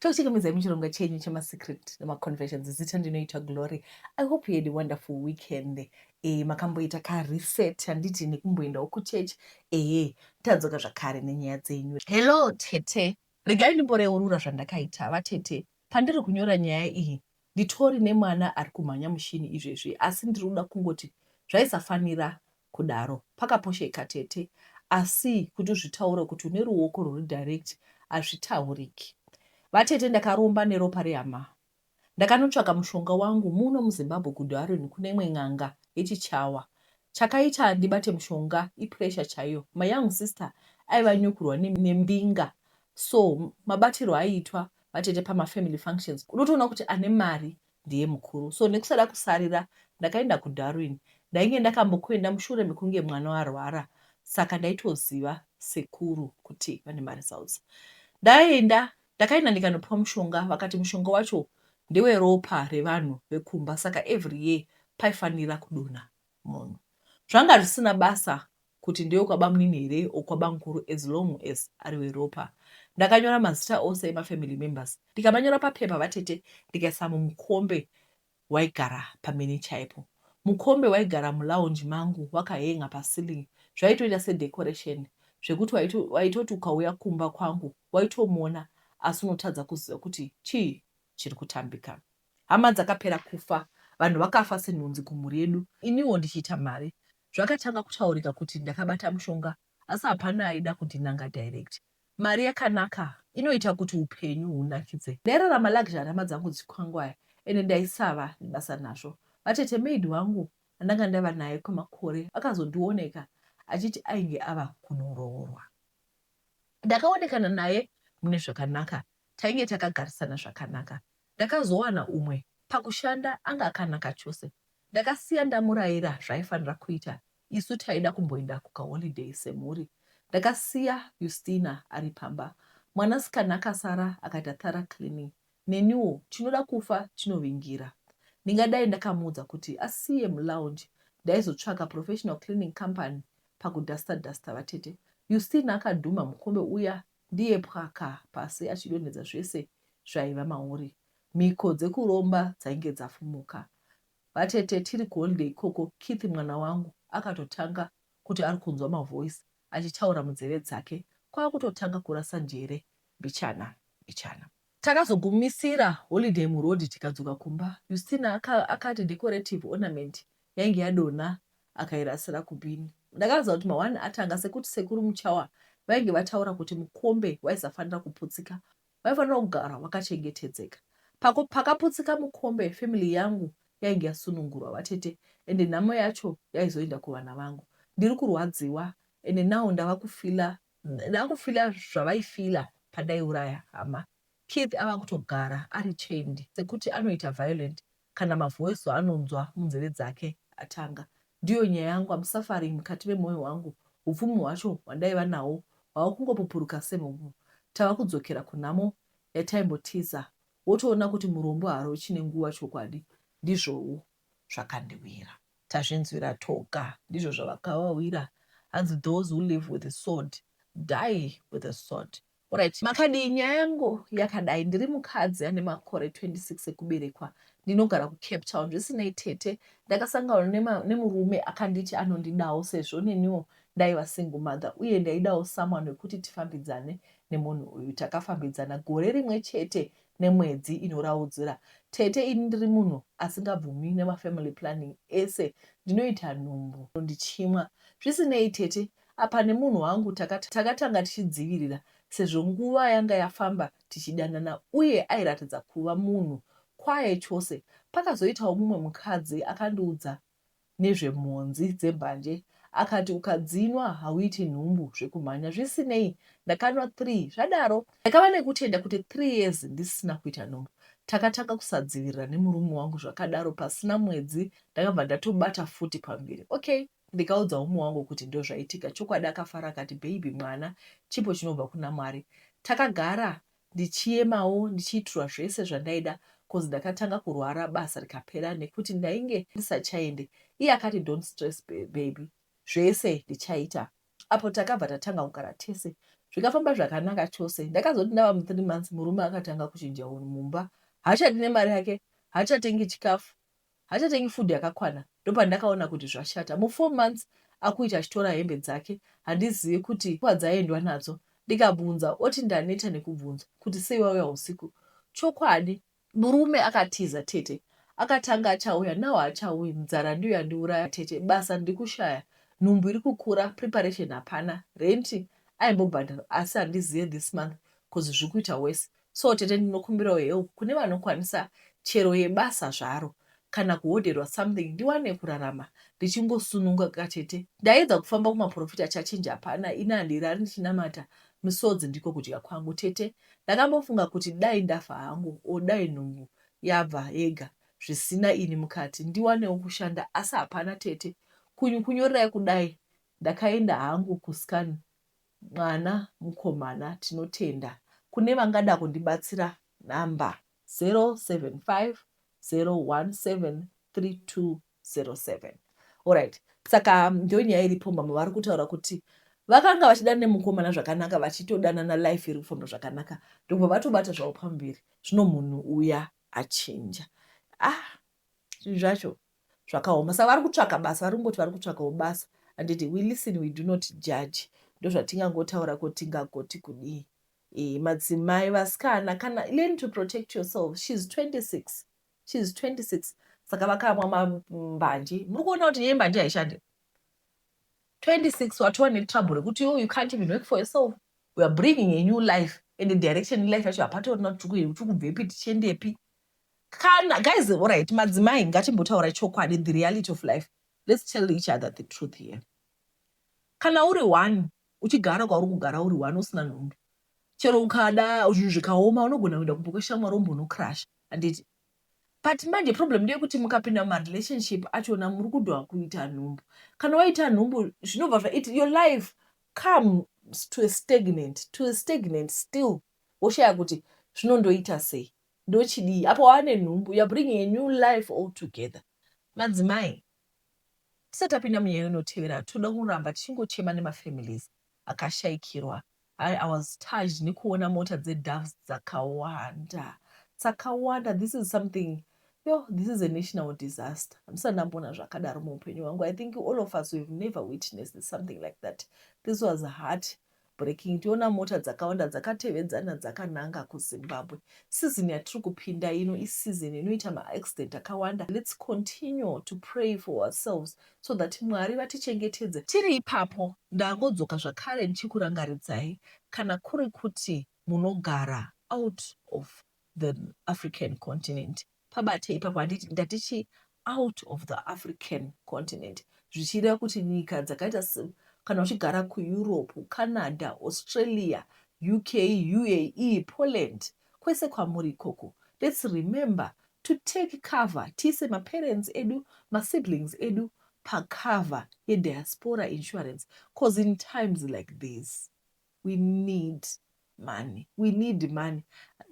Tokuchingamidzai muchirongwa chenyu chemasecret nemaconfessions. Zita ndinoitwa Glory. I hope you had a wonderful weekend. E, makamboita ka reset handiti nekumboendawo kuchurch. Ehe, tadzoka zvakare nenyaya dzenyu. Hello tete. Regai ndimboreurura zvandakaita vatete. Pandiri kunyora nyaya iyi nditori nemwana ari kumhanya mushini izvezvi asi ndiri kuda kungoti zvaisafanira kudaro. Pakaposheka tete asi kuti uzvitaure kuti une ruoko rwuri direct hazvitauriki. Vatete ndakaromba neropa rehama. Ndakanotsvaka mushonga wangu muno muZimbabwe kuDarwin kune imwe n'anga yechichawa. Chakaita ndibate mushonga ipressure chaiyo. My young sister aiva nyukurwa nembinga so mabatirwo aiitwa vatete pamafamily functions unotoona kuti ane mari ndiye mukuru so nekusada kusarira ndakaenda kuDarwin. Ndainge ndakambokuenda mushure mekunge mwana arwara saka ndaitoziva sekuru kuti vane maresults. Ndaenda ndakaenda ndikanopiwa mushonga vakati mushonga wacho ndeweropa revanhu vekumba saka every year paifanira kudonha munhu. Zvanga zvisina basa kuti ndewekwabamunini here or kwabamukuru as long as ari weropa. Ndakanyora mazita ose emafamily members ndikamanyora papepa vatete ndikaisa mumukombe waigara pamene chaipo. Mukombe waigara mulounge mangu wakahenga paceiling zvaitoita sedecoration zvekuti waitoti ukauya kumba kwangu waitomona asi unotadza kuziva kuti chii chiri kutambika. Hama dzakapera kufa, vanhu vakafa senhunzi kumhuri yedu iniwo ndichiita mari. Zvakatanga kutaurika kuti ndakabata mushonga asi hapana aida kundinanga direct. Mari yakanaka inoita kuti hupenyu hunakidze. Ndairarama luxury hama dzangu dzichikwangwaya ende ndaisava nebasa nazvo. Vatete maid wangu andanga ndava naye kwemakore akazondioneka achiti ainge ava kunoroorwa. Ndakaonekana naye mune zvakanaka tainge takagarisana zvakanaka. Ndakazowana umwe pakushanda anga akanaka chose. Ndakasiya ndamuraira zvaaifanira kuita isu taida kumboenda kukaholiday semhuri. Ndakasiya Eustina ari pamba. Mwanasikana akasara akaita thorough cleaning. Neniwo chinoda kufa chinovingira. Ndingadai ndakamuudza kuti asiye mulounge ndaizotsvaka professional cleaning company pakuduster duster vatete. Eustina akadhumha mukombe uya ndiye pwaka pasi achidonhedza zvese zvaiva mauri. Mhiko dzekuromba dzainge dzafumuka. Vatete tiri kuholiday ikoko Keith mwana wangu akatotanga kuti ari kunzwa mavoice achitaura munzeve dzake kwakutotanga kurasa njere mbichana mbichana. Takazogumisira holiday muroad tikadzoka kumba. Justina akati decorative ornament yainge yadonha akairasira kubin. Ndakaziva kuti mahwani atanga sekuti sekuru Muchawa vainge vataura kuti mukombe waisafanira kuputsika waifanira kugara wakachengetedzeka. Pako pakaputsika mukombe family yangu yainge yasunungurwa vatete ende nhamo yacho yaizoenda kuvana vangu. Ndiri kurwadziwa ende now ndava kufila ndava kufila zvavaifila pandaiuraya hama. Keith ava kutogara ari chained sekuti anoita violent kana mavoice anonzwa munzeve dzake atanga. Ndiyo nyaya yangu I'm suffering mukati memoyo wangu hupfumi hwacho hwandaiva nahwo hwava kungopupuruka semhumhu. Tava kudzokera kunhamo yataimbotiza wotoona kuti murombo harochi nenguva chokwadi ndizvowo zvakandiwira. Tazvinzwira toga ndizvo zvavakavawira hanzi those who live with the sword die with the sword. Alright, makadii? Nyaya yangu yakadai, ndiri mukadzi ane makore 26 ekuberekwa, ndinogara kuCape Town. Zvisinei tete, ndakasangana nemurume akanditi anondidawo sezvo neniwo ndaiva single mother uye ndaidawo someone wekuti tifambidzane nemunhu uyu. Takafambidzana gore rimwe chete nemwedzi inoraudzira. Tete ini ndiri munhu asingabvumi nemafamily planning ese, ndinoita nhumbu ndichimwa. Zvisinei tete, Apa nemunhu wangu takatanga tichidzivirira sezvo nguva yanga yafamba tichidanana uye airatidza kuva munhu kwaye chose. Pakazoitawo mumwe mukadzi akandiudza nezvemhonzi dzembanje akati ukadzinwa hauiti nhumbu zvekumhanya. Zvisinei ndakanwa three zvadaro ndakava nekutenda kuti three years ndisina kuita nhumbu. Takatanga kusadzivirira nemurume wangu zvakadaro pasina mwedzi ndakabva ndatobata futi pamuviri. Okay Ndikaudza umwe wangu kuti ndozvaitika chokwadi akafara akati baby mwana chipo chinobva kuna Mwari. Takagara ndichiyemawo ndichiitirwa zvese zvandaida cause ndakatanga kurwara basa rikapera nekuti ndainge ndisachaende iye akati don't stress baby zvese ndichaita. Apo takabva tatanga kugara tese. Zvikafamba zvakanaka chose. Ndakazoti ndava mu3 months murume akatanga kuchinja hunhu mumba. Haachadi nemari yake, haachatengi chikafu, haachatengi food yakakwana. Ndopandakaona kuti zvashata. Mu4 months akuita achitora hembe dzake handizivi kuti kwadzaendwa nadzo. Ndikabvunza oti ndaneta nekubvunzwa kuti sei wauya usiku. Chokwadi murume akatiza tete. Akatanga achauya now haachauyi. Nzara ndiyo yandiuraya tete. Basa ndiri kushaya. Nhumbu iri kukura preparation hapana. Rent aimbobhadhara asi handizive this month coz zviri kuita worse. So tete ndinokumbirawo help kune vanokwanisa chero yebasa zvaro kana kuhodherwa something ndiwane kurarama ndichingosununguka tete. Ndaedza kufamba kumaporofita chachinja hapana ini handirari ndichinamata misodzi ndiko kudya kwangu tete. Ndakambofunga kuti dai ndafa hangu or dai nhumbu yabva yega zvisina ini mukati ndiwanewo kushanda asi hapana tete. Kunyorerai kudai ndakaenda hangu kuscan mwana mukomana tinotenda kune vangada kundibatsira number 075 017 3207. Alright, saka ndonyaya iripo. Mama vari kutaura kuti vakanga vachidana nemukomana zvakanaka, vachitodanana, life iri kufamba zvakanaka, ndobva vatobata zvavo pamuviri. Zvino munhu uya achinja. Ah, zvinhu zvacho zvakaoma. Saka vari kutsvaka basa, vari kungoti vari kutsvakawo basa. Handiti we listen, we do not judge. Ndozvatingangotaura ko tingagoti kudii? E, madzimai, vasikana, kana learn to protect yourself. She's 26, she's 26. Saka vakamwa mambanje, muri kuona kuti nyaya yembanje haishandi. 26 watova netrouble rekuti you can't even work for yourself. We are bringing a new life and the direction life yacho hapatorina kuti tiri kubvepi tichiendepi. Kana guys, alright, madzimai, ngatimbotaura chokwadi, the reality of life. Let's tell each other the truth here. Kana uri one uchigara kwauri kugara uri one usina nhumbu, chero ukada zvinhu zvikaoma unogona kuenda kumba kweshamwari wombonocrasha, handiti? But manje problem ndeyekuti mukapinda mumarelationship achona muri kudwa kuita nhumbu. Kana waita nhumbu zvinobva zva it, your life comes to a stagnant still. Woshaya kuti zvinondoita sei, ndochidii apo waane nhumbu. You are bringing a new life altogether. Madzimai, tisati tapinda munyaya inotevera, toda kuramba tichingochema nemafamilies akashayikirwa. I was touched nekuona mota dzeDoves dzakawanda, dzakawanda. This is something yo, this is a national disaster. Handisati ndamboona zvakadaro muupenyu hwangu. I think all of us, we've never witnessed something like that. This was heart breaking, tiona mota dzakawanda dzakatevedzana dzakananga kuZimbabwe. Season yatiri kupinda ino iseason inoita maaccident akawanda. Let's continue to pray for ourselves so that Mwari vatichengetedze. Tiri ipapo, ndangodzoka zvakare ndichikurangaridzai, kana kuri kuti munogara out of the African continent, pabate ipapo, handiti ndatichi out of the African continent, zvichireva kuti nyika dzakaita kana uchigara kuEurope, Canada, Australia, UK, UAE, Poland, kwese kwamuri ikoko, let's remember to take cover, tiise maparents edu, masiblings edu pacover yediaspora insurance, cause in times like this we need money, we need money,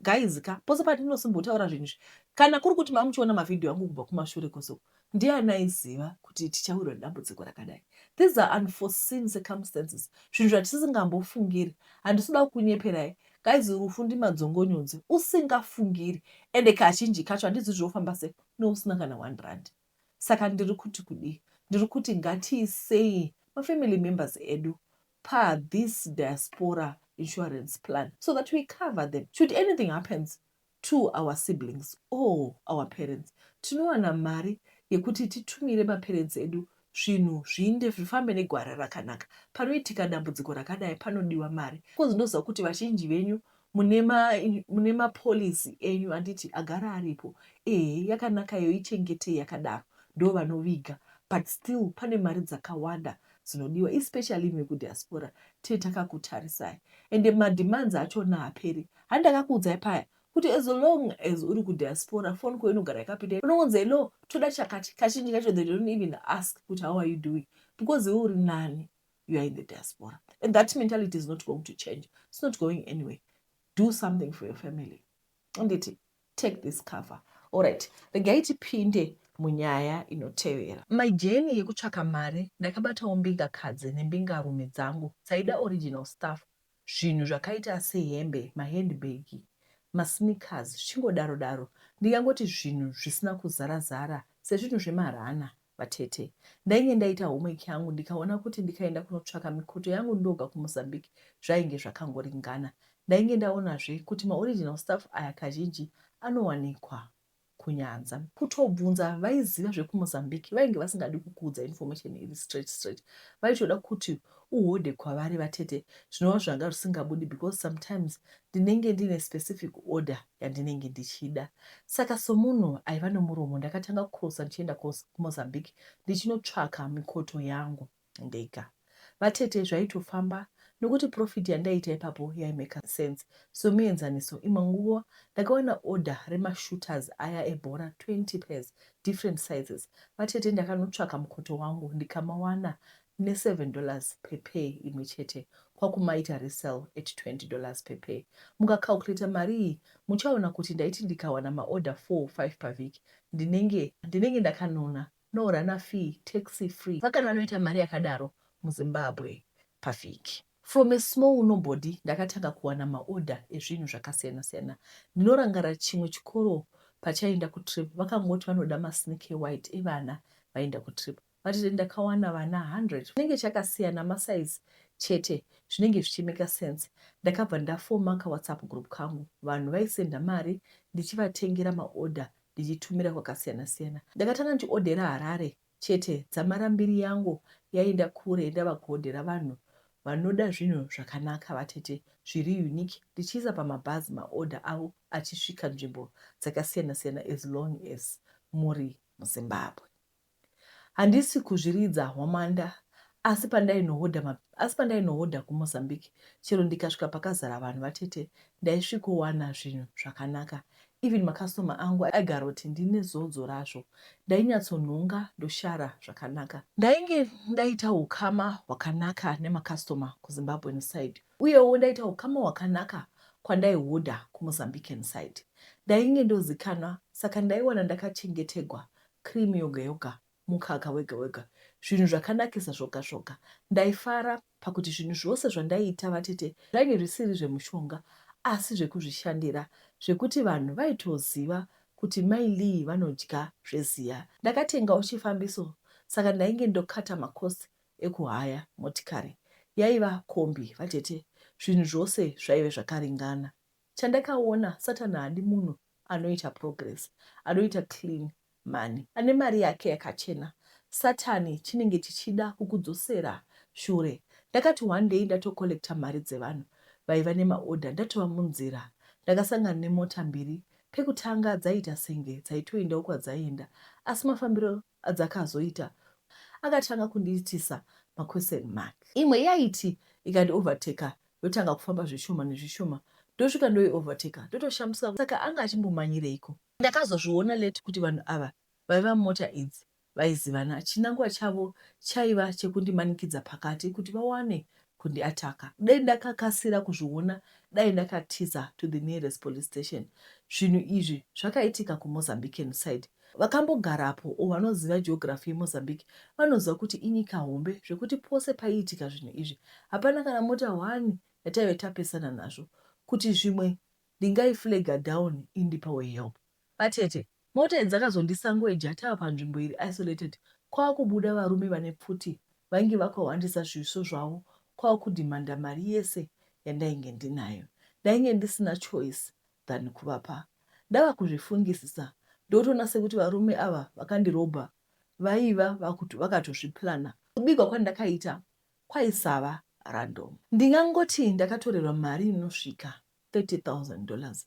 guys ka. Pose patinosimbotaura zvinhu izvi, kana kuri kuti mamuchiona mavhidhiyo angu kubva kumashure kwosoko, ndiani aiziva kuti tichawirwa nedambudziko rakadai? These are unforeseen circumstances, zvinhu zvatisingambofungiri. Handisida kukunyeperai guys, rufu ndimadzongonyodzi usingafungiri, ende kazhinji kacho handizi zvinofamba sei neusina kana 1 rand. Saka ndiri kuti kudii? Ndiri kuti ngatiisei mafamily members edu pa this diaspora insurance plan so that we cover them should anything happens to our siblings or our parents. Tinowana mari yekuti titumire maparents edu, zvinhu zviinde zvifambe negwara rakanaka. Panoitika dambudziko rakadai panodiwa mari, because ndoziva kuti vazhinji venyu mune mapolicy enyu, handiti, agara aripo. Ehe, yakanaka iyo, ichengetei yakadaro, ndo vanoviga, but still pane mari dzakawanda dzinodiwa, especially imi kudiaspora. Tee takakutarisai, ende mademands achona haaperi. Handakakuudzai paya kuti as long as uri kudiaspora, phone ko inogara yakapinda, unongonzi, "Hello, toda chakati." Kazhinji kacho they don't even ask kuti how are you doing, because iwe uri nani, you are in the diaspora, and that mentality is not going to change. It's not going anywhere. Do something for your family, anditi? Take this cover. Alright, regai tipinde munyaya inotevera. My journey yekutsvaka mari, ndakabatawo mbingakadzi nembingarume dzangu dzaida original stuff. Zvinhu zvakaita sehembe, mahandbag, masneakers zvichingodaro daro. Ndingangoti zvinhu zvisina kuzara zara sezvinhu zvemarana vatete. Ndainge ndaita homework yangu ndikaona kuti ndikaenda kunotsvaka mikoto yangu ndoga kuMozambique zvainge zvakangoringana. Ndainge ndaonazve kuti maoriginal stuff aya kazhinji anowanikwa kunyanza. Kutobvunza vaiziva zvekuMozambique vainge vasingadi kukuudza information iri straight straight vaitoda kuti uhodhe kwavari vatete zvinova zvanga zvisingabudi because sometimes ndinenge ndine specific order yandinenge ndichida. Saka somunhu aiva nomuromo ndakatanga kucrossa ndichienda kuMozambique ndichinotsvaka mikoto yangu. ndega. Vatete zvaitofamba nokuti profit yandaiita ipapo yaimaker sense. Somuenzaniso imwe nguva ndakawana order remashooters aya ebhora 20 pairs different sizes. Vatete ndakanotsvaka mukoto wangu ndikamawana neseven dollars per pair imwe chete kwakumaita resell at 20 dollars per pair. Mukacalculator mari iyi muchaona kuti ndaiti ndikawana maorder four five pavhiki ndinenge ndinenge ndakanona No runner fee, taxi free. Vakani vanoita mari yakadaro muZimbabwe pavhiki. From a small nobody ndakatanga kuwana maorder ezvinhu zvakasiyana siyana. Ndinorangarira chimwe chikoro pachaienda kutrip vakangoti vanoda masneak ewhite evana vaienda kutrip. Vatete ndakawana vana 100. Chinenge chakasiyana masize chete zvinenge zvichimaker sense. Ndakabva ndaformer kawhatsapp group kangu vanhu vaisenda mari ndichivatengera maorder ndichitumira kwakasiyana siyana. Ndakatanga ndichiodhera Harare chete dzamara mbiri yangu yaenda kure ndava kuodhera vanhu vanoda zvinhu zvakanaka vatete zviri unique ndichiisa pamabhazi maorder avo achisvika nzvimbo dzakasiyana siyana as long as muri muZimbabwe. Handisi kuzviridza hwamanda asi pandainohodha asi pandainohodha kuMozambique chero ndikasvika pakazara vanhu vatete ndaisvikowana zvinhu zvakanaka. Even macustomer angu aigaroti ndine zodzo razvo. Ndainyatsonhonga ndoshara zvakanaka. Ndainge ndaita hukama hwakanaka nemacustomer kuZimbabwean side uyewo ndaita hukama hwakanaka kwandaihodha kuMozambican side. Ndainge ndozikanwa saka ndaiwana ndakachengetegwa cream yoga yoga, mukaka wega wega, zvinhu zvakanakisa zvoga zvoga. Ndaifara pakuti zvinhu zvose zvandaiita vatete zvainge zvisiri zvemushonga asi zvekuzvishandira zvekuti vanhu vaitoziva kuti mai Lee vanodya zveziya. Ndakatengawo chifambiso saka ndainge ndokata macosts ekuhaya motikari. Yaiva kombi vatete, zvinhu zvose zvaive zvakaringana. Chandakaona satan haadi munhu anoita progress anoita clean money ane mari yake yakachena satani chinenge chichida kukudzosera shure ndakati one day ndatocollecta mari dzevanhu vaiva nemaorder ndatova munzira ndakasangana nemota mbiri pekutanga dzaiita senge dzaitoendawo kwadzaienda asi mafambiro adzakazoita akatanga kundiitisa maquestion mark imwe yaiti ikandiovertaker yotanga kufamba zvishoma nezvishoma ndosvika ndoiovertaker ndotoshamisika saka anga achimbomanyireiko. Ndakazozviona late kuti vanhu ava vaiva mumota idzi vaizivana chinangwa chavo chaiva chekundimanikidza pakati kuti vawane kundiataka. Dai ndakakasira kuzviona dai ndakatiza to the nearest police station. Zvinhu izvi zvakaitika kuMozambican side. Vakambogarapo or vanoziva geography yeMozambique vanoziva kuti inyika hombe zvekuti pose paiitika zvinhu izvi hapana kana mota one yataive tapesana nazvo kuti zvimwe ndingaiflagger down indipawo help. Vatete, mota idzi dzakazondisangweja tava panzvimbo iri isolated kwakubuda varume vane pfuti vainge vakahwandisa zviso zvavo kwakudhimanda mari yese yandainge ndinayo. Ndainge ndisina choice than kuvapa. Ndava kuzvifungisisa ndotoona sekuti varume ava vakandirobha vaiva vakatozviplana. Kubigwa kwandakaita kwaisava random. Ndingangoti ndakatorerwa mari inosvika 30,000 dollars.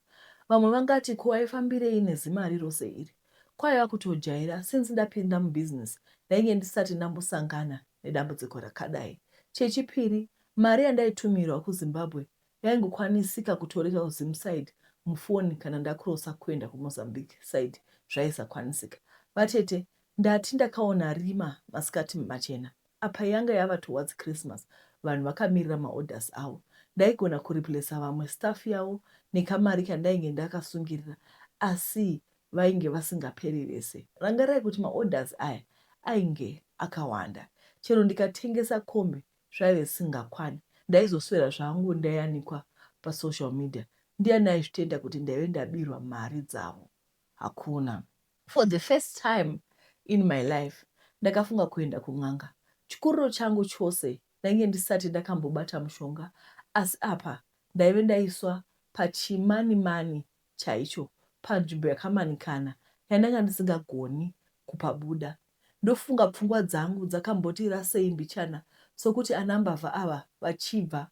Vamwe vangati ko waifambirei nezimari rose iri? Kwaiva kutojaira since ndapinda mubusiness ndainge ndisati ndambosangana nedambudziko rakadai. Chechipiri, mari yandaitumirwa kuZimbabwe yaingokwanisika kutoreka kuZim side mufoni kana ndacrosser kuenda kuMozambique side zvaisakwanisika. Vatete, ndati ndakaona rima masikati machena. Apa yanga yava towards Christmas vanhu vakamirira maorders avo. Ndaigona kureplacer vamwe staff yavo nekamari kandainge ndakasungirira asi vainge vasingaperi vese. Rangarirai kuti maorders aya ainge akawanda. Chero ndikatengesa kombi zvaive zvisingakwani. Ndaizoswera zvangu ndayanikwa pasocial media. Ndiani aizvitenda kuti ndaive ndabirwa mari dzavo? Hakuna. For the first time in my life ndakafunga kuenda kun'anga. Chikuriro changu chose ndainge ndisati ndakambobata mushonga asi apa ndaive ndaiswa pachimanimani chaicho panzvimbo yakamanikana yandanga ndisingagoni kupabuda. Ndofunga pfungwa dzangu dzakamboti rasei mbichana sokuti ana mbavha ava vachibva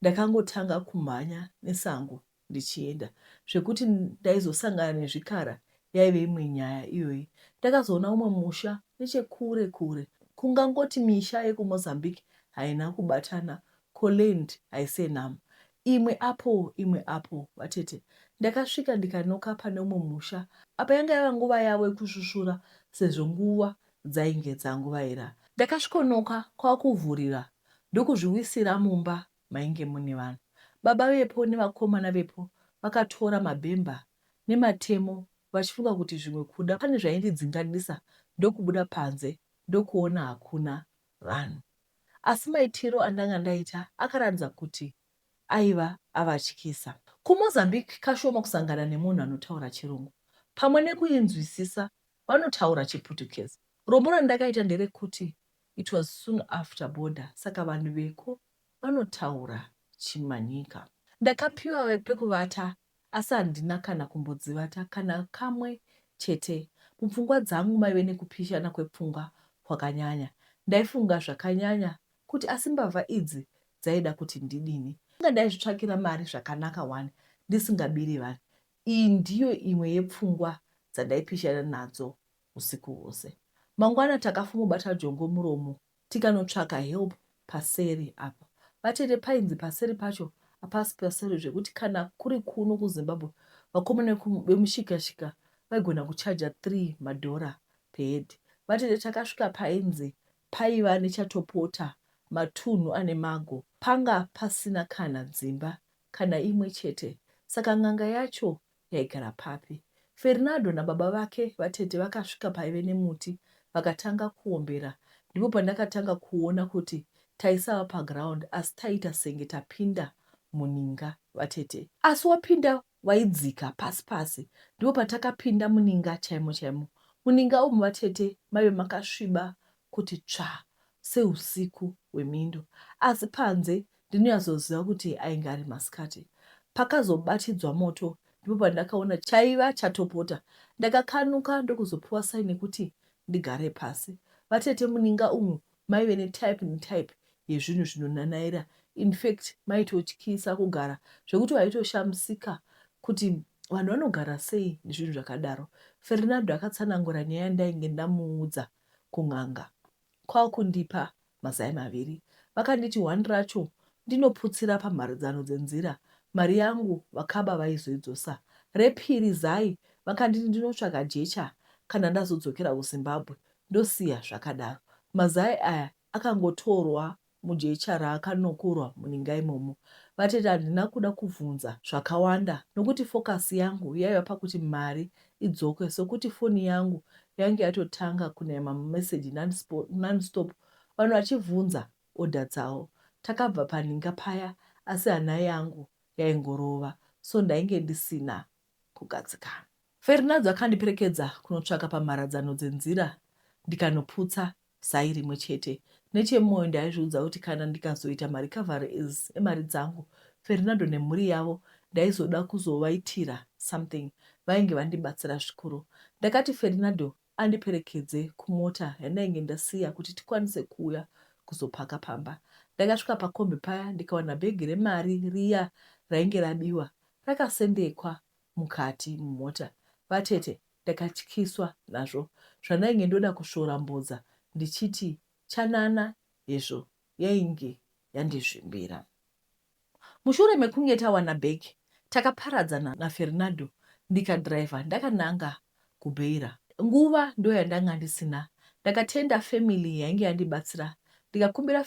ndakangotanga kumhanya nesango ndichienda. Zvekuti ndaizosangana nezvikara yaive imwe nyaya iyoyi. Ndakazoona umwe musha nechekure kure. Kungangoti misha yekuMozambique haina kubatana ko land haisi yenhamo. Imwe apo imwe apo vatete. Ndakasvika ndikanoka pane umwe musha. Apa yanga yava nguva yavo yekusvusvura sezvo nguva dzainge dzanguvaira. Ndakasvikonoka kwakuvhurira ndokuzviwisira mumba mainge mune vanhu. Baba vepo nevakomana vepo vakatora mabhemba nematemo vachifunga kuti zvimwe kuda pane zvaindidzinganisa ndokubuda panze ndokuona hakuna vanhu. Asi maitiro andanga ndaita akaratidza kuti aiva avatyisa. KuMozambique kashoma kusangana nemunhu anotaura chirungu pamwe nekuinzwisisa vanotaura chiPutukezi. Rombo randakaita nderekuti it was soon after border saka vanhu veko vanotaura chiManyika. Ndakapiwa pekuvata asi handina kana kumbodzivata kana kamwe chete. Mupfungwa dzangu maive nekupishana kwepfungwa kwakanyanya. Ndaifunga zvakanyanya kuti asi mbavha idzi dzaida kuti ndidini. Inga ndaizvitsvakira mari zvakanaka wani ndisingabiri vanhu. Iyi ndiyo imwe yepfungwa dzandaipishana nadzo usiku hwose. Mangwana takafumobata jongo muromo tikanotsvaka help paseri apa. Vatete painzi paseri pacho apasi paseri zvekuti kana kuri kuno kuZimbabwe vakomana vemushikashika vaigona kuchaja 3 madhora per head. Vatete takasvika painzi paiva nechatopota matunhu ane mago. Panga pasina kana dzimba kana imwe chete. Saka n'anga yacho yaigara papi? Fernado nababa vake vatete vakasvika paive nemuti vakatanga kuombera. Ndipo pandakatanga kuona kuti taisava paground asi taiita senge tapinda muninga vatete. Asi wapinda waidzika pasi pasi. Ndipo patakapinda muninga chaimo chaimo. Muninga umu vatete maive makasviba kuti tsvaa seusiku hwemindo. Asi panze ndinonyatsoziva kuti ainge ari masikati. Pakazobatidzwa moto ndipo pandakaona chaiva chatopota. Ndakakanuka ndokuzopiwa sign yekuti ndigare pasi. Vatete muninga umu maive netype netype yezvinhu zvinonanaira. Infact maitotyisa kugara zvekuti waitoshamisika kuti vanhu vanogara sei nezvinhu zvakadaro. Fernando akatsanangura nyaya yandainge ndamuudza kun'anga kwakundipa mazai maviri. Vakanditi one racho ndinoputsira pamharadzano dzenzira, mari yangu vakaba vaizoidzosa. Repiri zai vakanditi ndinotsvaga jecha kana ndazodzokera kuZimbabwe ndosiya zvakadaro. Mazai aya akangotorwa mujecha raakanokorwa muninga imomo. Vatete handina kuda kuvhunza zvakawanda nokuti focus yangu yaiva pakuti mari idzoke sokuti foni yangu yange yatotanga kunaya mameseji nonstop vanhu vachivhunza order dzavo. Takabva paninga paya asi hana yangu yaingorova so ndainge ndisina kugadzikana. Ferinadzo akandiperekedza kunotsvaka pamharadzano dzenzira ndikanoputsa zai rimwe chete. Nechemumoyo ndaizviudza kuti kana ndikazoita marecoveries emari dzangu, Fernando nemhuri yavo ndaizoda kuzovaitira something. Vainge vandibatsira zvikuru. Ndakati Fernando andiperekedze kumota yandainge ndasiya kuti tikwanise kuuya kuzopaka pamba. Ndakasvika pakombi paya ndikawana bhegi remari riya rainge rabiwa rakasendekwa mukati mumota. Vatete ndakatyiswa nazvo zvandainge ndoda kusvora mbodza ndichiti chanana hezvo yainge yandizvimbira. Mushure mekunge tawana bag takaparadzana naFernando ndikadriver ndakananga kuBeira. Nguva ndoyandanga ndisina. Ndakatenda family yainge yandibatsira ndikakumbira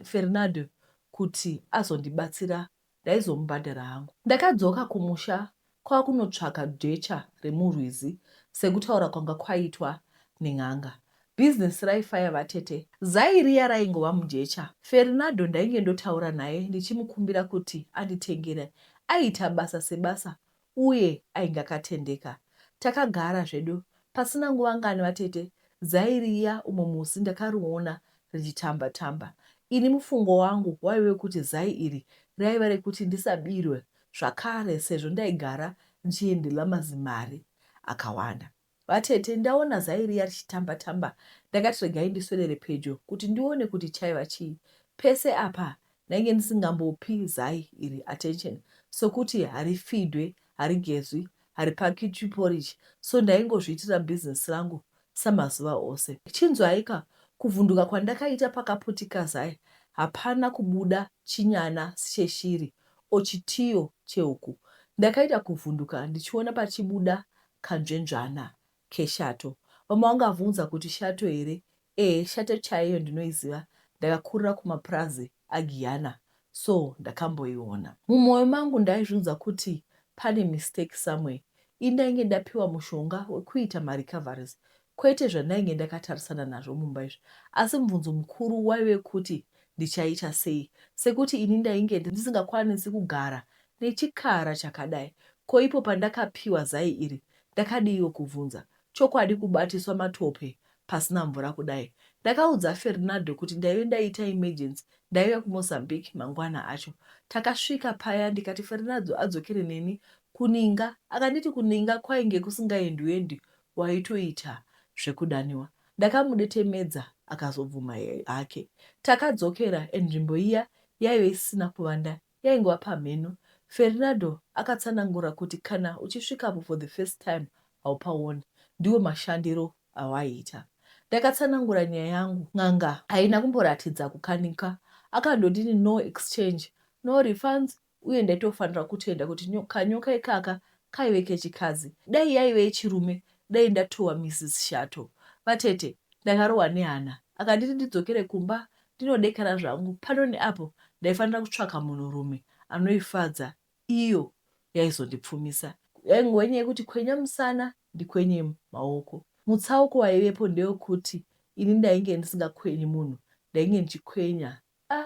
Fernando kuti azondibatsira ndaizomubhadhara hangu. Ndakadzoka kumusha kwakunotsvaka jecha remurwizi sekutaura kwanga kwaitwa nen'anga. Business raifaya vatete. Zai riya raingova mujecha. Fernado ndainge ndotaura naye ndichimukumbira kuti anditengere. Aiita basa sebasa uye ainge akatendeka. Takagara zvedu. Pasina nguva ngani vatete, zai riya umwe musi ndakariona richitamba tamba. Ini mufungo wangu waive wekuti zai iri raiva rekuti ndisabirwe zvakare sezvo ndaigara ndichihendela mazimari akawanda. Vatete, ndaona zai riya richitamba tamba ndakati regai ndiswedere pedyo kuti ndione kuti chaiva chii. Pese apa ndainge ndisingambopi zai iri attention sokuti harifidwe, harigezwi, haripakitwi porridge so ndaingozviitira business rangu samazuva ose. Chinzwaika kuvhunduka kwandakaita pakaputika zai hapana kubuda chinyana cheshiri or chitiyo chehuku. Ndakaita kuvhunduka ndichiona pachibuda kanzvenzvana keshato. Vamwe vangavhunza kuti shato here? Ehe shato chaiyo ndinoiziva ndakakurira kumapurazi aGiyana so ndakamboiona. Mumoyo mangu ndaizviudza kuti pane mistake somewhere. Ini ndainge ndapiwa mushonga wekuita marecoveries kwete zvandainge ndakatarisana nazvo mumba izvi. Asi mubvunzo mukuru waive kuti ndichaita sei sekuti ini ndainge ndisingakwanisi kugara nechikara chakadai. Ko ipo pandakapiwa zai iri ndakadiiwo kubvunza? Chokwadi kubatiswa matope pasina mvura kudai. Ndakaudza Fernado kuti ndaive ndaita emergency ndaiuya kuMozambique mangwana acho. Takasvika paya ndikati Fernado adzokere neni kuNinga. Akanditi kuNinga kwainge kusingaendwi-endwi waitoita zvekudaniwa. Ndakamudetemedza akazobvuma hake. Takadzokera and nzvimbo iya yaive isina kuvanda yaingova pamheno. Fernado akatsanangura kuti kana uchisvikapo for the first time haupaoni. Ndiwo mashandiro awaiita. Ndakatsanangura nyaya yangu. N'anga haina kumboratidza kukanika. Akandondini no exchange, no refunds uye ndaitofanira kutenda kuti kanyoka ikaka kaive kechikadzi. Dai yaive yechirume dai ndatova Mrs Shato. Vatete, ndakarohwa nehana. Akanditi ndidzokere kumba ndinodekara zvangu pano neapo ndaifanira kutsvaka munhurume anoifadza iyo yaizondipfumisa. Yaingova nyaya yekuti kwenya musana ndikwenye maoko. Mutsauko waivepo ndewekuti ini ndainge ndisingakwenyi munhu ndainge ndichikwenya a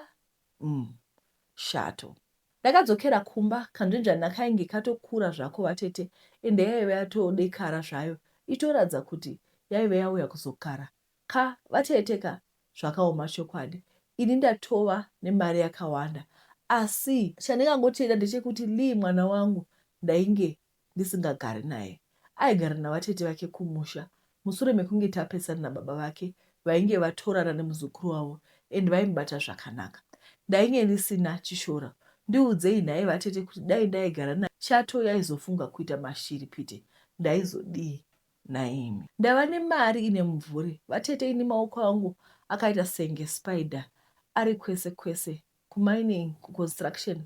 umm shato. Ndakadzokera kumba kanzvenzvana kainge katokura zvako vatete ende yaive yatodekara zvayo ichitoratidza kuti yaive yauya kuzokara ka vatete ka zvakaoma chokwadi ini ndatova nemari yakawanda asi chandingangotenda ndechekuti Lee mwana wangu ndainge ndisingagari naye. Aigara navatete vake kumusha musure mekunge tapesana nababa vake vainge vatorana nemuzukuru wavo and vaimubata zvakanaka. Ndainge ndisina chishora. Ndiudzei nhai vatete kuti dai ndaigara naye Chato yaizofunga kuita mashiripiti ndaizodii nhaimi. Ndava nemari ine mumvuri vatete ini maoko angu akaita senge spider ari kwese kwese kumining, kuconstruction,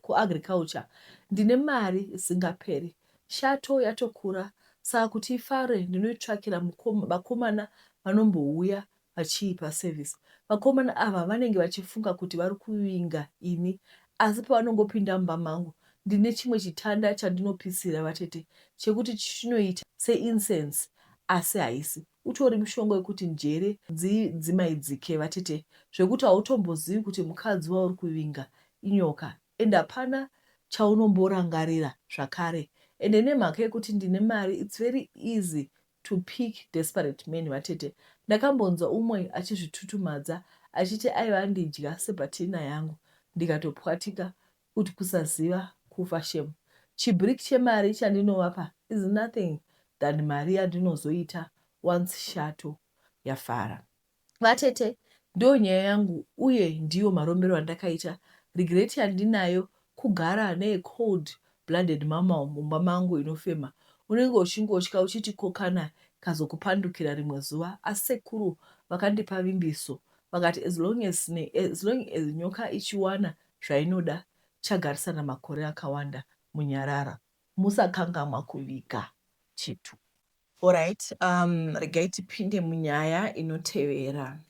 kuagriculture ndine mari isingaperi. Shato yatokura saka kuti ifare ndinoitsvakira vakomana vanombouya vachiipa service. Vakomana ava vanenge vachifunga kuti vari kuvinga ini asi pavanongopinda mumba mangu ndine chimwe chitanda chandinopisira vatete chekuti chinoita seincense asi haisi. Utori mushonga wekuti njere dzidzimaidzike vatete zvekuti hautombozivi kuti mukadzi wauri kuvinga inyoka and hapana chaunomborangarira zvakare ende nemhaka yekuti ndine mari it's very easy to pick desperate men vatete. Ndakambonzwa umwe achizvitutumadza achiti aiva andidya sebatina yangu ndikatopwatika kuti kusaziva kufa shem. Chibrick chemari chandinovapa is nothing than mari yandinozoita once shato yafara. Vatete, ndiyo nyaya yangu uye ndiyo marombero andakaita. Regret yandinayo kugara ne cold blooded mammal mumba mangu inofema. Unenge uchingotya uchiti ko kana ikazokupandukira rimwe zuva. Asi sekuru vakandipa vimbiso vakati as long as, as long as nyoka ichiwana zvainoda chagarisana makore akawanda munyarara. Musakangamwa kuviga chitupa. Alright, um, regai tipinde munyaya inotevera.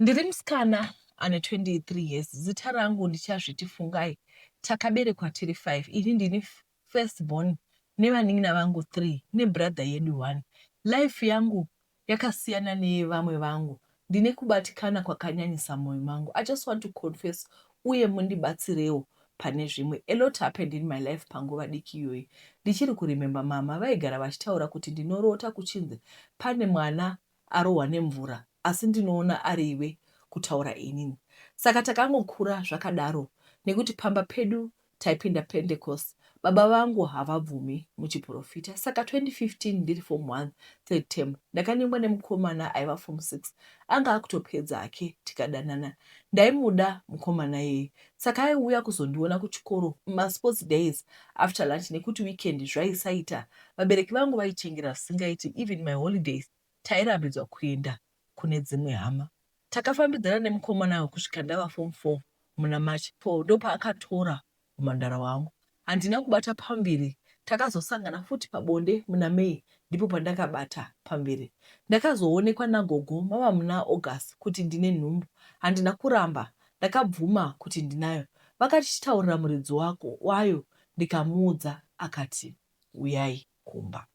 Ndiri musikana ane 23 years, zita rangu ndichazviti Fungai. Takaberekwa tiri 5, ini ndini first born nevanin'ina vangu 3 nebrother yedu 1. Life yangu. yakasiyana neyevamwe vangu. Ndine kubatikana kwakanyanyisa mumoyo mangu. I just want to confess uye mundibatsirewo pane zvimwe. A lot happened in my life panguva diki iyoyi. Ndichiri kuremember mama vaigara vachitaura kuti ndinorota kuchinzi pane mwana arohwa nemvura asi ndinoona ari iwe kutaura inini. Saka takangokura zvakadaro nekuti pamba pedu taipinda Pentecost baba vangu havabvumi muchiprofita saka 2015 ndiri form 1 third term ndakanyengwa nemukomana aiva form 6 anga akutopedza hake tikadanana. Ndaimuda mukomana iyeye saka aiuya kuzondiona kuchikoro masports days after lunch nekuti weekend zvaisaita. Vabereki vangu vaichengera zvisingaiti even my holidays tairambidzwa kuenda kune dzimwe hama. Takafambidzana nemukomana uyu kusvika ndava form 4 muna March ndopaakatora humhandara hwangu. Handina kubata pamuviri takazosangana futi pabonde muna May ndipo pandakabata pamuviri. Ndakazoonekwa nagogo mava muna August kuti ndine nhumbu. Handina kuramba ndakabvuma kuti ndinayo. Vakati chitaurira muridzi wako wayo ndikamuudza akati huyai kumba.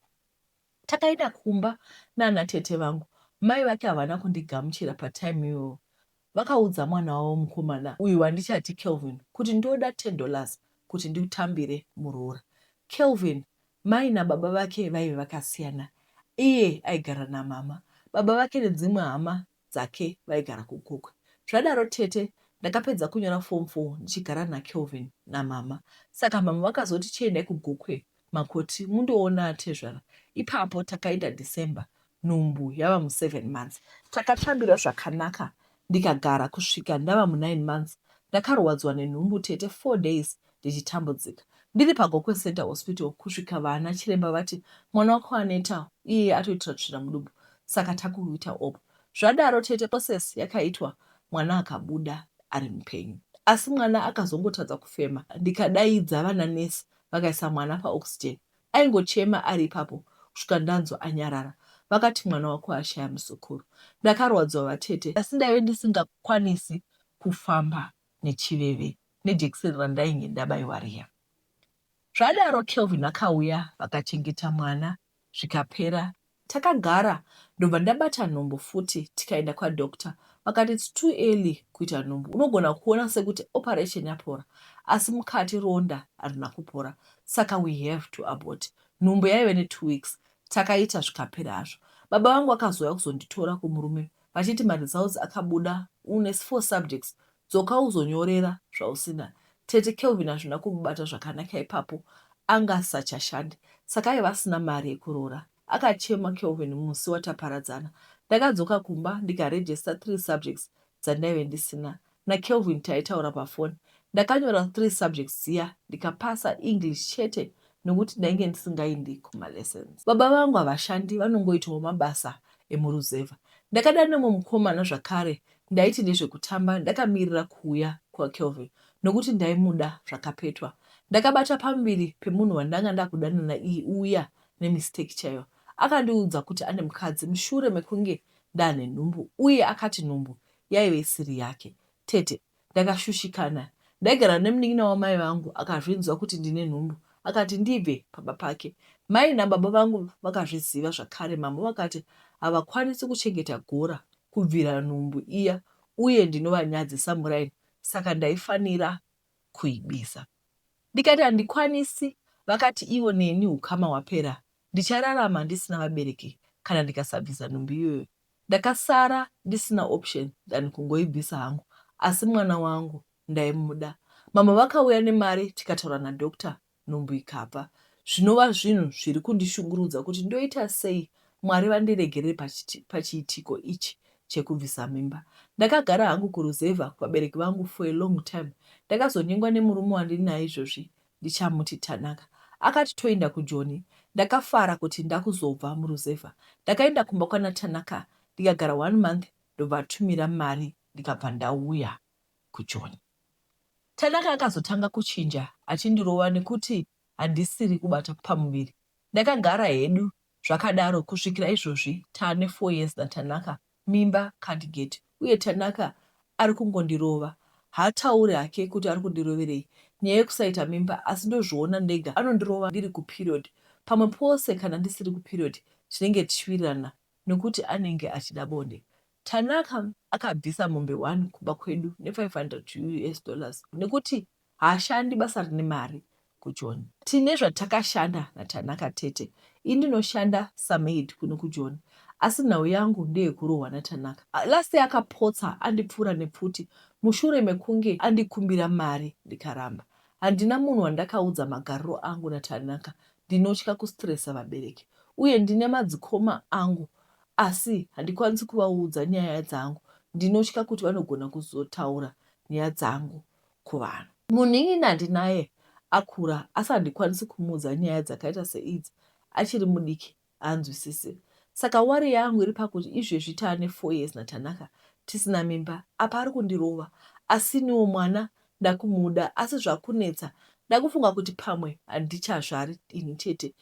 Takaenda kumba nana tete vangu. Mai vake havana kundigamuchira patime iyoyo. Vakaudza mwana wavo mukomana uyu wandichati Kelvin kuti ndoda ten dollars kuti ndikutambire muroora. Kelvin mai nababa vake vaive vakasiyana. Iye aigara namama. Baba vake nedzimwe hama dzake vaigara kuGokwe. Zvadaro tete ndakapedza kunyora form four ndichigara naKelvin namama. Saka mama vakazoti chiendai kuGokwe makoti mundoona atezvara. Ipapo takaenda December nhumbu yava museven months. Takatambira zvakanaka ndikagara kusvika ndava munine months. Ndakarwadzwa nenhumbu tete four days ndichitambudzika. Ndiri paGokwe Center Hospital kusvika vana chiremba vati mwana wako aneta uye atoitira tsvina mudumbu saka takuita op. Zvadaro tete process yakaitwa mwana akabuda ari mupenyu. Asi mwana akazongotadza kufema ndikadaidza vana nurse vakaisa mwana paoxygen. Aingochema ari ipapo kusvika ndanzwa anyarara. Vakati mwana wako ashaya muzukuru. Ndakarwadziwa vatete asi ndaive ndisingakwanisi kufamba nechiveve nejekiseni randainge ndabaiwa riya. Zvadaro Kelvin akauya vakachengeta mwana zvikapera. Takagara ndobva ndabata nhumbu futi tikaenda kwadoctor vakati it's too early kuita nhumbu unogona kuona sekuti operation yapora asi mukati ronda harina kupora saka we have to abort. Nhumbu yaive netwo weeks takaita zvikapera hazvo. Baba vangu vakazouya kuzonditora kumurume vachiti maresults akabuda une four subjects Dzoka uzonyorera zvausina. Tete Kelvin hazvina kumubata zvakanaka ipapo anga asisachashandi saka aiva asina mari yekuroora. Akachema Kelvin musi wataparadzana. Ndakadzoka kumba ndikaregister three subjects dzandaive ndisina. NaKelvin taitaura pafoni. Ndakanyora three subjects dziya ndikapasa English chete nokuti ndainge ndisingaindi kumalessons. Baba vangu havashandi vanongoitawo mabasa emuruzevha. Ndakada nemumwe mukomana zvakare Ndaiti ndezvekutamba ndakamirira kuuya kwaKelvin nokuti ndaimuda zvakapetwa. Ndakabata pamuviri pemunhu wandanga ndakudanana uya nemistake chaiyo. Akandiudza kuti ane mukadzi mushure mekunge ndane nhumbu uye akati nhumbu yaive isiri yake. Tete, ndakashushikana. Ndaigara nemunin'ina wamai vangu akazvinzwa kuti ndine nhumbu akati ndibve pamba pake. Mai nababa vangu vakazviziva zvakare mama vakati havakwanisi kuchengeta gora kubvira nhumbu iya uye ndinovanyadzisa muraini saka ndaifanira kuibisa. Ndikati handikwanisi vakati ivo neni hukama hwapera ndichararama ndisina vabereki kana ndikasabvisa nhumbu iyoyo. Ndakasara ndisina option than kungoibvisa hangu asi mwana wangu ndaimuda. Mama vakauya nemari tikataura nadoctor nhumbu ikabva zvinova zvinhu zviri kundishungurudza kuti ndoita sei Mwari vandiregerere pachiitiko ichi chekubvisa mimba. Ndakagara hangu kuruzevha kuvabereki vangu for a long time. Ndakazonyengwa nemurume wandinaye izvozvi ndichamuti Tanaka. Akati toenda kuJoni. Ndakafara kuti ndakuzobva muruzevha. Ndakaenda kumba kwana Tanaka ndikagara one month ndobva atumira mari ndikabva ndauya kuJoni. Tanaka akazotanga kuchinja achindirova nekuti handisiri kubata pamuviri. Ndakagara hedu zvakadaro kusvikira izvozvi taane four years naTanaka mimba can't get uye Tanaka ari kungondirova. Haatauri hake kuti ari kundiroverei nyaya yekusaita mimba asi ndozviona ndega anondirova ndiri kuperiod. Pamwe pose kana ndisiri kuperiod tinenge tichiwirirana. nekuti anenge achida bonde. Tanaka akabvisa mombe one kumba kwedu ne 500 us dollars nekuti haashandi basa rine mari kuJoni. Tine zvatakashanda naTanaka tete. Ini ndinoshanda samaid kuno kuJoni asi nhau yangu ndeyekurohwa naTanaka. Last year akapotsa andipfura nepfuti mushure mekunge andikumbira mari ndikaramba. Handina munhu wandakaudza magariro angu naTanaka ndinotya kustressa vabereki uye ndine madzikoma angu asi handikwanisi kuvaudza nyaya dzangu ndinotya kuti vanogona kuzotaura nyaya dzangu kuvanhu. Munin'ina ndinaye akura asi handikwanisi kumuudza nyaya dzakaita seidzi achiri mudiki haanzwisisi. Saka worry yangu iri pakuti izvezvi taane four years naTanaka tisina mimba apa ari kundirova asi iniwo mwana ndakumuda asi zvakunetsa ndakufunga kuti pamwe handichazvari ini tete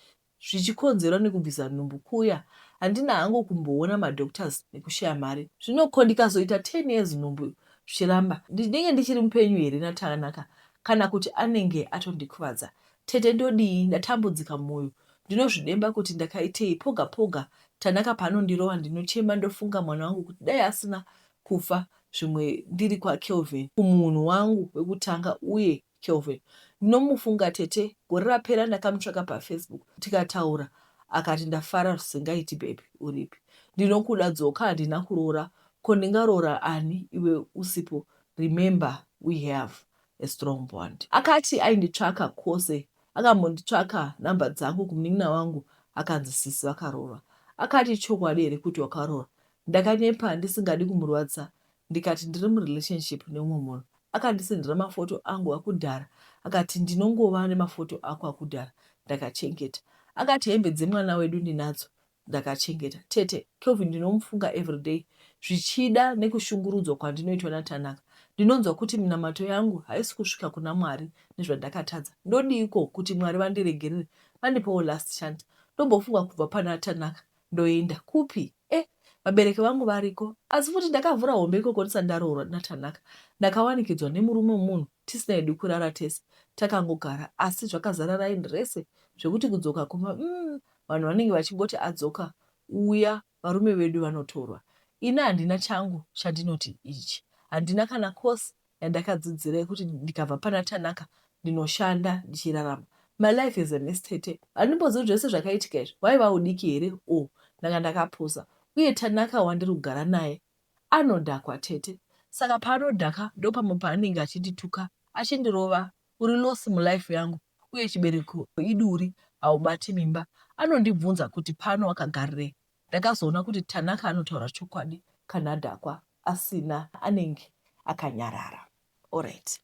zvichikonzerwa nekubvisa nhumbu kuya handina hangu kumboona madoctors nekushaya mari zvino ko ndikazoita 10 years nhumbu zvichiramba ndinenge ndichiri mupenyu here naTanaka kana kuti anenge atondikuvadza tete ndodii ndatambudzika mwoyo ndinozvidemba kuti ndakaitei poga poga Tanaka paanondirova ndinochema ndofunga mwana wangu kuti dai asina kufa zvimwe ndiri kwaKelvin kumunhu wangu wekutanga uye Kelvin ndinomufunga tete gore rapera ndakamutsvaka pafacebook tikataura akati ndafara zvisingaiti baby uripi ndinokuda dzoka handina kuroora ko ndingaroora ani iwe usipo remember we have a strong bond. Akati ainditsvaka kwose akambonditsvaka number dzangu kumunin'ina wangu akanzi sisi vakaroorwa. Akati ichokwadi here kuti wakaroorwa Ndakanyepa ndisingadi kumurwadza ndikati ndiri murelationship neumwe munhu. Akandisendera mafoto angu akudhara akati ndinongova nemafoto ako akudhara ndakachengeta. Akati hembe dzemwana wedu ndinadzo ndakachengeta. Tete, Kelvin ndinomufunga everyday zvichida nekushungurudzwa kwandinoitwa naTanaka. Ndinonzwa kuti minamato yangu haisi kusvika kuna Mwari nezvandakatadza. Ndodiiko kuti Mwari vandiregerere vandipewo last chance. Ndombofunga kubva pana Tanaka ndoenda kupi eh vabereki vangu variko asi futi ndakavhura hombe ikoko ndisati ndaroorwa naTanaka ndakawanikidzwa nemurume wemunhu tisina hedu kurara tese takangogara asi zvakazara raini rese zvekuti kudzoka kumba umm vanhu vanenge vachingoti adzoka uya varume vedu vanotorwa ini handina changu chandinoti ichi handina kana course yandakadzidzira yekuti ndikabva pana Tanaka ndinoshanda ndichirarama. My life is a mess tete. Handimbozivi kuti zvese zvakaitika izvi hwaiva hudiki here or ndanga ndakapusa. Uye Tanaka wandiri kugara naye anodhakwa tete. Saka paanodhaka ndopamwe paanenge achindituka achindirova uri loss mulife yangu uye chibereko iduri haubati mimba. Anondibvunza kuti pano wakagarirei. Ndakazoona kuti Tanaka anotaura chokwadi kana adhakwa asina anenge akanyarara. Alright.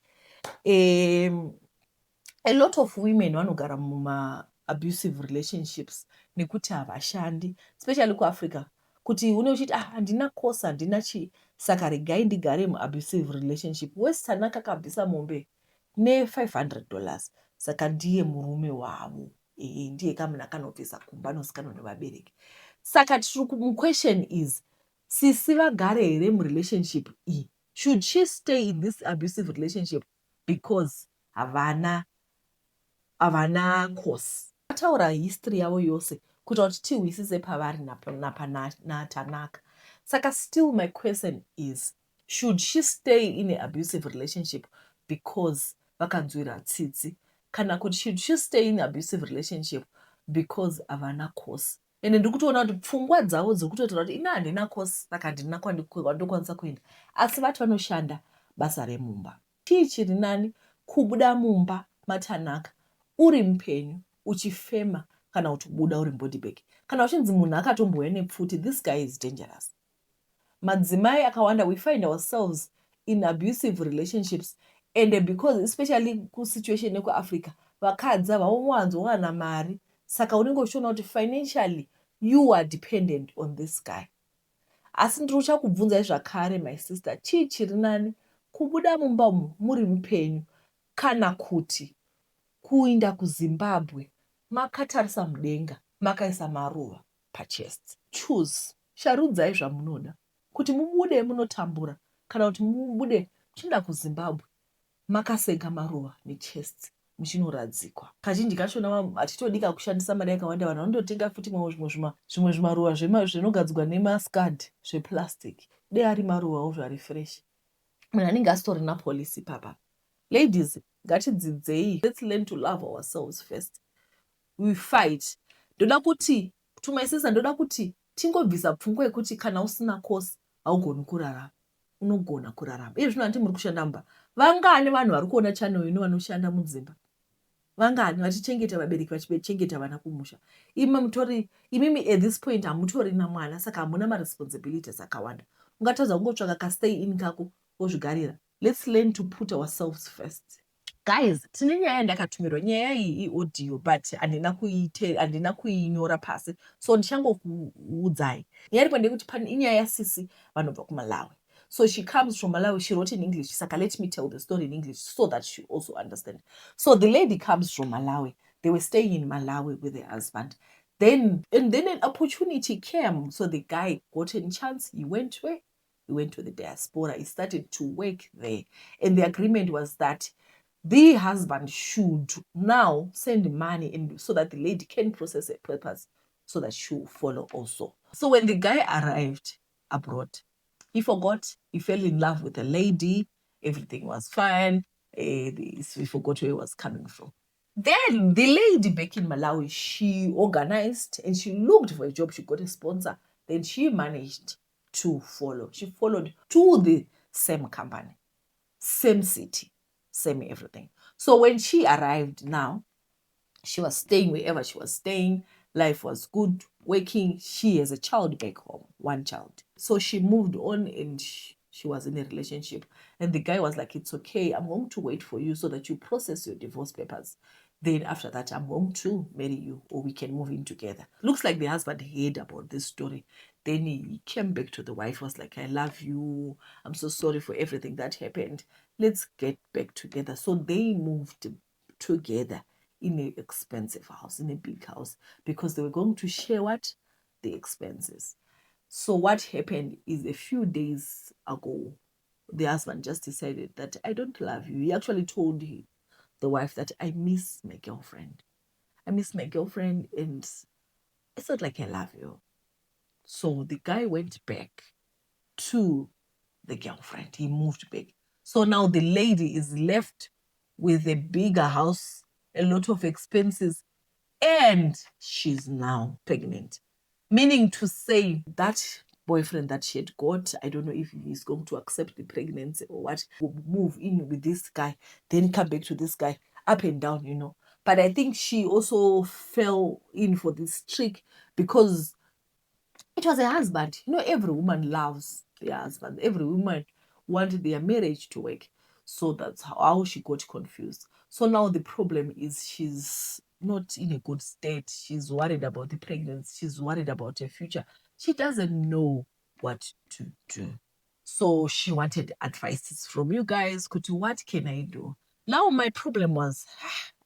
A lot of women vanogara muma abusive relationships nekuti havashandi especially kuAfrica kuti une uchiti ah handina course handina chii saka regai ndigare muabusive relationship. Wesi Tanaka akabvisa mombe ne500 dollars saka ndiye murume wavo. Ehe ndiye kamunhu akanobvisa kumba anozikanwa nevabereki. Saka tiri question is sisi vagare here murelationship iyi? Should she stay in this abusive relationship because havana havana course? Vataura history yavo yose kuita kuti tihwisise pavari naTanaka. Saka still my question is should she stay in a abusive relationship because vakanzwira tsitsi kana kuti should she stay in abusive relationship because havana course? Ende ndiri kutoona kuti pfungwa dzavo dziri kutotaura kuti ini handina course saka handina kwandokwanisa kuenda asi vati vanoshanda basa remumba. Chii chiri nani kubuda mumba maTanaka uri mupenyu uchifema kana kuti kubuda uri mubody bag? Kana uchinzi munhu akatombouya nepfuti this guy is dangerous. Madzimai akawanda we find ourselves in abusive relationships and because especially kusituation yekuAfrica vakadzi havawanzowana mari saka unenge uchiona kuti financially you are dependent on this guy. Asi ndiri kuchakubvunzai zvakare my sister chii chiri nani kubuda mumba umu muri mupenyu kana kuti kuinda kuZimbabwe makatarisa mudenga makaisa maruva pachest? Choose. Sharudzai zvamunoda. Kuti mubude munotambura kana kuti mubude muchienda kuZimbabwe makasenga maruva nechest. Muchinoradzikwa. Kazhinji kachona hatitodi kakushandisa mari yakawanda. Vanhu vanototenga futi zvimwe zvimaruva zvinogadzirwa nemascud, zveplastic. Dei ari maruvawo zvari fresh. Munhu anenge asitorina policy papa. Ladies, ngatidzidzei. Let's learn to love ourselves first. We fight. Ndoda kuti, to my sister, ndoda kuti tingobvisa pfungwa yekuti kana usina course haugoni kurarama. Unogona kurarama. Iye zvino handiti muri kushanda mumba? Vangani vanhu vari kuona channel ino vanoshanda mudzimba? Vangani vachichengeta vabereki, vachichengeta vana kumusha? Imi mutori, imimi at this point hamutorina mwana, saka hamuna maresponsibilities akawanda. Ungatadza kungotsvaka kastay in kako wozvigarira? Let's learn to put ourselves first. Guys, tine nyaya yandakatumirwa. Nyaya iyi iaudio, but handina kuinyora pasi, so ndichangokuudzai nyaya iripo. Ndeyekuti pane inyaya yasisi vanobva kuMalawi. So she comes from Malawi. She wrote in English, saka let me tell the story in English so that she also understand. So the lady comes from Malawi. They were staying in Malawi with their husband. Then and then an opportunity came, so the guy got a chance. He went where? He went to the diaspora. He started to work there, and the agreement was that the husband should now send money in so that the lady can process her papers so that she will follow also. So when the guy arrived abroad, he forgot. He fell in love with a lady. Everything was fine. He forgot where he was coming from. Then the lady back in Malawi, she organized and she looked for a job. She got a sponsor. Then she managed to follow. She followed to the same company, same city, same everything. So when she arrived now, she was staying wherever she was staying. Life was good, working. She has a child back home, one child. So she moved on and she was in a relationship. And the guy was like, "It's okay, I'm going to wait for you so that you process your divorce papers. Then after that, I'm going to marry you or we can move in together." Looks like the husband heard about this story. Then he came back to the wife, was like, "I love you. I'm so sorry for everything that happened. Let's get back together." So they moved together in an expensive house, in a big house, because they were going to share what? The expenses. So what happened is, a few days ago, the husband just decided that, "I don't love you." He actually told the wife that, "I miss my girlfriend. I miss my girlfriend and it's not like I love you." So the guy went back to the girlfriend. He moved back. So now the lady is left with a bigger house, a lot of expenses, and she's now pregnant. Meaning to say that boyfriend that she had got, I don't know if he's going to accept the pregnancy or what, will move in with this guy, then come back to this guy, up and down. But I think she also fell in for this trick because it was a husband. Every woman loves their husband. Every woman wanted their marriage to work. So that's how she got confused. So now the problem is she's not in a good state. She's worried about the pregnancy. She's worried about her future. She doesn't know what to do. So she wanted advices from you guys. Kuti, what can I do? Now my problem was,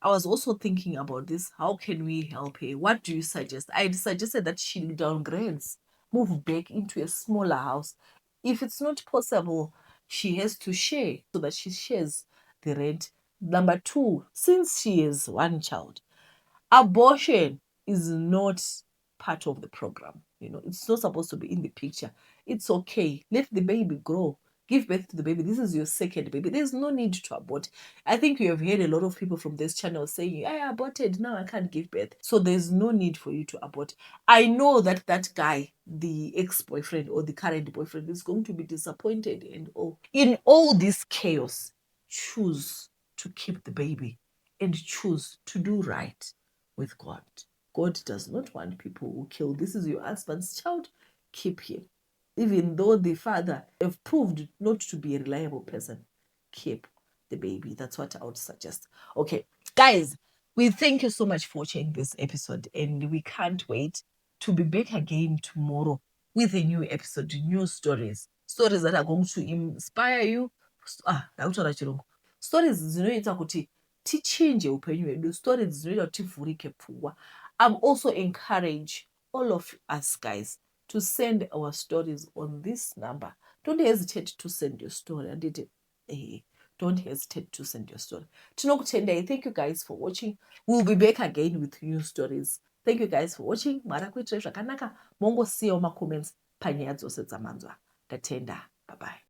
I was also thinking about this. How can we help her? What do you suggest? I suggested that she downgrades, move back into a smaller house. If it's not possible, she has to share so that she shares the rent. Number two, since she has one child, abortion is not part of the program. It's not supposed to be in the picture. It's okay. Let the baby grow. Give birth to the baby. This is your second baby. There's no need to abort. I think you have heard a lot of people from this channel saying, "I aborted, now I can't give birth." So there's no need for you to abort. I know that that guy, the ex-boyfriend or the current boyfriend, is going to be disappointed and all. In all this chaos, choose to keep the baby and choose to do right with God. God does not want people who kill. This is your husband's child. Keep him. Even though the father have proved not to be a reliable person, keep the baby. That's what I would suggest. Okay, guys, we thank you so much for watching this episode, and we can't wait to be back again tomorrow with a new episode, new stories, stories that are going to inspire you. Ah, ndakutaura Chirungu. Stories dzinoita kuti tichinje upenyu hwedu, stories dzinoita kuti tivhurike pfungwa. I'm also encourage all of us guys to send our stories on this number. Don't hesitate to send your story, handiti? Don't hesitate to send your story. Tinokutendai. Thank you guys for watching. We'll be back again with new stories. Thank you guys for watching. Mwari akuitirai zvakanaka. Mongosiyawo macomments panyaya dzose dzamanzwa. Ndatenda. Bye bye.